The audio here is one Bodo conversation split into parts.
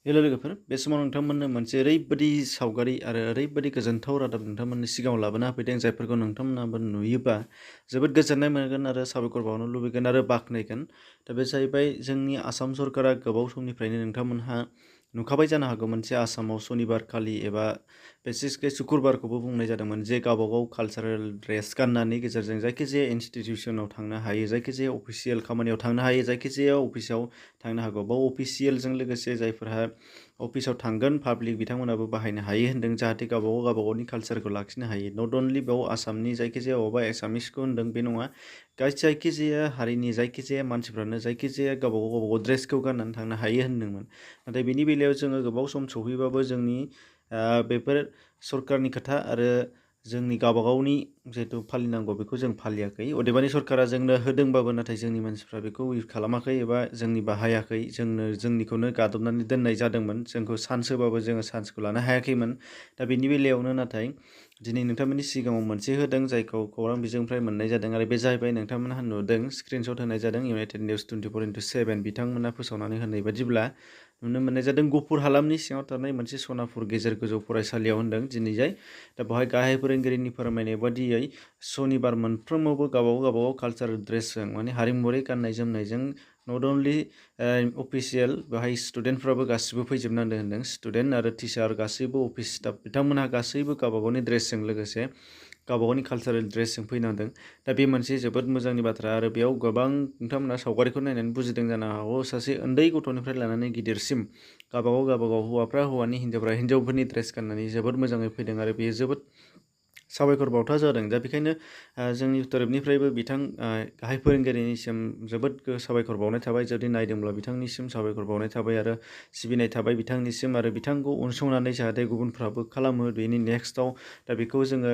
हेलो लोगोफोर, बे समाव नोंथांमोननो मोनसे ओरैबायदि सावगारि आरो ओरैबायदि गोजोनथाव रादाब नोंथांमोननि सिगाङाव लाबोना होफैदों, जायफोरखौ नोंथांमोनाबो नुयोबा जोबोद गोजोननाय मोनगोन आरो साबायखर बावनो लुबैगोन आरो बाख्नायगोन। दा बे जाहैबाय जोंनि आसाम सरकारा गोबाव समनिफ्रायनो नोंथांमोनहा नुखाबाय जानो हागौ, मोनसे आसामाव सनिबार खालि एबा बेसिसके शुक्रबारखौबो बुंनाय जादोंमोन जे गावबागाव कालचारेल ड्रेस गाननायनि गेजेरजों जायखिजाया इनस्टिटिउसनाव थांनो हायो, जायखिजाया अफिसियेल खामानियाव थांनो हायो, जायखिजाया अफिसाव थांनो हागौ। बाव अफिसियेलजों लोगोसे जायफोरहा अफिसाव थांगोन पाब्लिक बिथांमोनाबो बाहायनो हायो होन्दों, जाहाथे गावबागावनि कालचारखौ लाखिनो हायो। नट अनलि बेयाव आसामनि जायखिजाया अबेबा एसामिसखौ होन्दों बे नङा, जायखिजाया हारिनि जायखिजाया मानसिफ्रानो जायखिजाया गावबागाव ड्रेसखौ गाननानै थांनो हायो होन्दोंमोन। नाथाय बेनि बेलायाव जोङो गोबाव सम सौफैबाबो जोंनि बेफोर सरकारनि खोथा आरो जोंनि गावबागावनि जिहेतु फालिनांगौ बेखौ जों फालियाखै। अदेबानि सरकारा जोंनो होदोंबाबो नाथाय जोंनि मानसिफ्रा बेखौ इउज खालामाखै एबा जोंनि बाहायाखै। जोंनिखौनो गादबनानै दोननाय जादोंमोन। जोंखौ चान्स होबाबो जोङो चान्सखौ लानो हायाखैमोन। दा बेनि बेलायावनो नाथाय दिनै नोंथांमोननि सिगाङाव मोनसे होदों, जायखौ खौरां बिजोंनिफ्राय मोननाय जादों आरो बे जाहैबाय नोंथांमोनहा नुदों, स्क्रिनशट होनाय जादों। इउनाइटेड निउज 24/7 बिथांमोना फोसावनानै होनाय बायदिब्ला नुनो मोननाय जादों, गुफुर हालामनि सिङाव थानाय मोनसे सनापुर गेजेर गोजौ फरायसालियाव होन्दों दिनैजाय। दा बेवहाय गाहाय फोरोंगिरिनि फोरमायनाय बादियै सनिबार मोनफ्रोमावबो गावबागाव कालचारेल ड्रेसजों, माने हारिमुवारि गाननाय जोमनायजों, नट अनलि अफिसियेल, बेवहाय स्टुडेन्टफ्राबो गासिबो फैजोबनांदों होन्दों। स्टुडेन्ट आरो टिचार गासैबो अफिस स्टाफ बिथांमोनहा गासैबो गावबागावनि ड्रेसजों लोगोसे गावबागावनि कालचारेल ड्रेसजों फैनांदों। दा बे मोनसे जोबोद मोजांनि बाथ्रा आरो बेयाव गोबां नोंथांमोना सावगारिखौ नायनानै बुजिदों जानो हागौ, सासे उन्दै गथ'निफ्राय लानानै गिदिरसिम गावबागाव हौवाफ्रा हौवानि, हिन्जावफ्रा हिन्जावफोरनि ड्रेस गाननानै जोबोद मोजाङै फैदों आरो बेयो जोबोद साबायखर बावथाव जादों। दा बेखायनो जोंनि तरफनिफ्रायबो गाहाय फोरोंगिरिनिसिम जोबोद साबायखर बावनाय थाबाय। जुदि नायदोंब्ला बिथांनिसिम साबायखर बावनाय थाबाय आरो सिबिनाय थाबाय बिथांनिसिम, आरो बिथांखौ उनसंनानै जाहाथे गुबुनफ्राबो खालामो बेनि नेक्स्टआव। दा बेखौ जोङो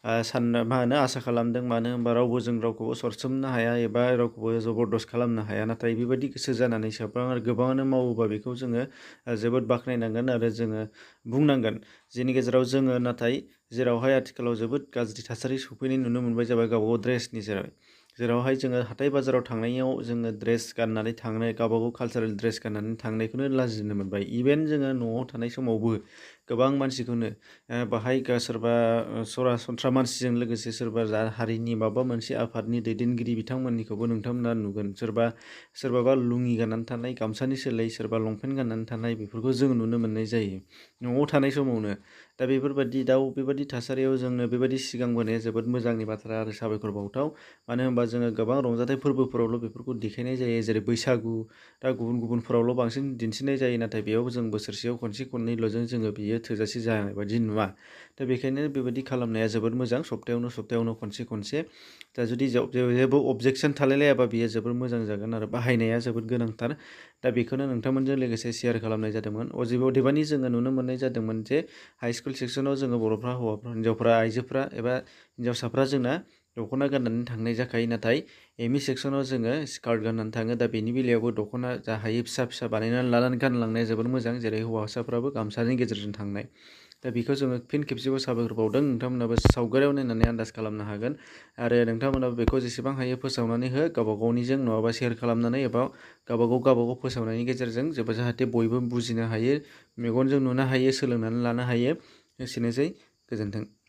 आसा खालामदों। मानो होनबा रावबो जों रावखौबो सरसोमनो हाया एबा रावखौबो जबरदस्त खालामनो हाया। नाथाय बेबायदि गोसो जानानै गोबाङानो मावोबा बेखौ जोङो जोबोद बाख्नायनांगोन आरो जोङो बुंनांगोन। जेनि गेजेराव जोङो नाथाय जेरावहाय आथिखालाव जोबोद गाज्रि थासारि सफैनाय नुनो मोनबाय जाबाय गावबागाव ड्रेसनि जेरावहाय जोङो हाथाय बाजाराव थांनायाव जोङो ड्रेस गाननानै थांनाय, गावबागाव कालचारेल ड्रेस गाननानै थांनायखौनो लाजिनो मोनबाय। इभेन जोङो न'आव थानाय समावबो गोबां मानसिखौनो बाहाय सोरबा सरासनस्रा मानसिजों लोगोसे सोरबा हारिनि माबा मोनसे आफादनि दैदेनगिरि बिथांमोननिखौबो नोंथांमोना नुगोन। सोरबाबा लुङि गाननानै थानाय, गामसानि सोलाय सोरबा लंपेन्ट गाननानै थानाय, बेफोरखौ जों नुनो मोननाय जायो न'आव थानाय समावनो। दा बेबायदि थासारियाव जोंनो बेबायदि सिगांबोनाया जोबोद मोजांनि बाथ्रा आरो साबायखर बावथाव। मानो होनबा जोङो गोबां रंजाथाइ फोरबोफोरावल' बेफोरखौ देखायनाय जायो, जेरै बैसागु। दा गुबुनफोरावल' बांसिन दिन्थिनाय जायो, नाथाय बेयाव जों बोसोरसेयाव खनसे खननैल'जों जोङो बियो थोजासे जानाय बायदि नुवा। दा बेखायनो बेबायदि खालामनाया जोबोद मोजां, सप्तायावनो खनसे। दा जुदि जेबो अबजेक्सन थालायलायाबा बियो जोबोद मोजां जागोन आरो बाहायनाया जोबोद गोनांथार। दा बेखौनो नोंथांमोनजों लोगोसे शेयार खालामनाय जादोंमोन। अदेबानि जोङो नुनो मोननाय जादोंमोन जे हाइ स्कुल सेक्सनाव जोङो बर'फ्रा, हिन्जावफ्रा, आइजोफ्रा एबा हिन्जावसाफ्रा जोंना दख'ना गाननानै थांनाय जाखायो। नाथाय एम इ सेक्सनाव जोङो स्कार्ट गाननानै थाङो। दा बेनि बेलायावबो दख'ना जा हायो फिसा बानायनानै लानानै गानलांनाया जोबोद मोजां, जेरै हौवासाफ्राबो गामसानि गेजेरजों थांनाय। दा बेखौ जोङो फिन खेबसेबाव साबायखर बावदों। नोंथांमोनाबो सावगारियाव नायनानै आन्दाज खालामनो हागोन आरो नोंथांमोनाबो बेखौ जेसेबां हायो फोसावनानै हो, गावबागावनिजों नङाबा शेयार खालामनानै एबा गावबागाव फोसावनायनि गेजेरजों जाहाथे बयबो बुजिनो हायो, मेगनजों नुनो हायो, सोलोंनानै लानो हायो। एसेनोसै, गोजोन्थों।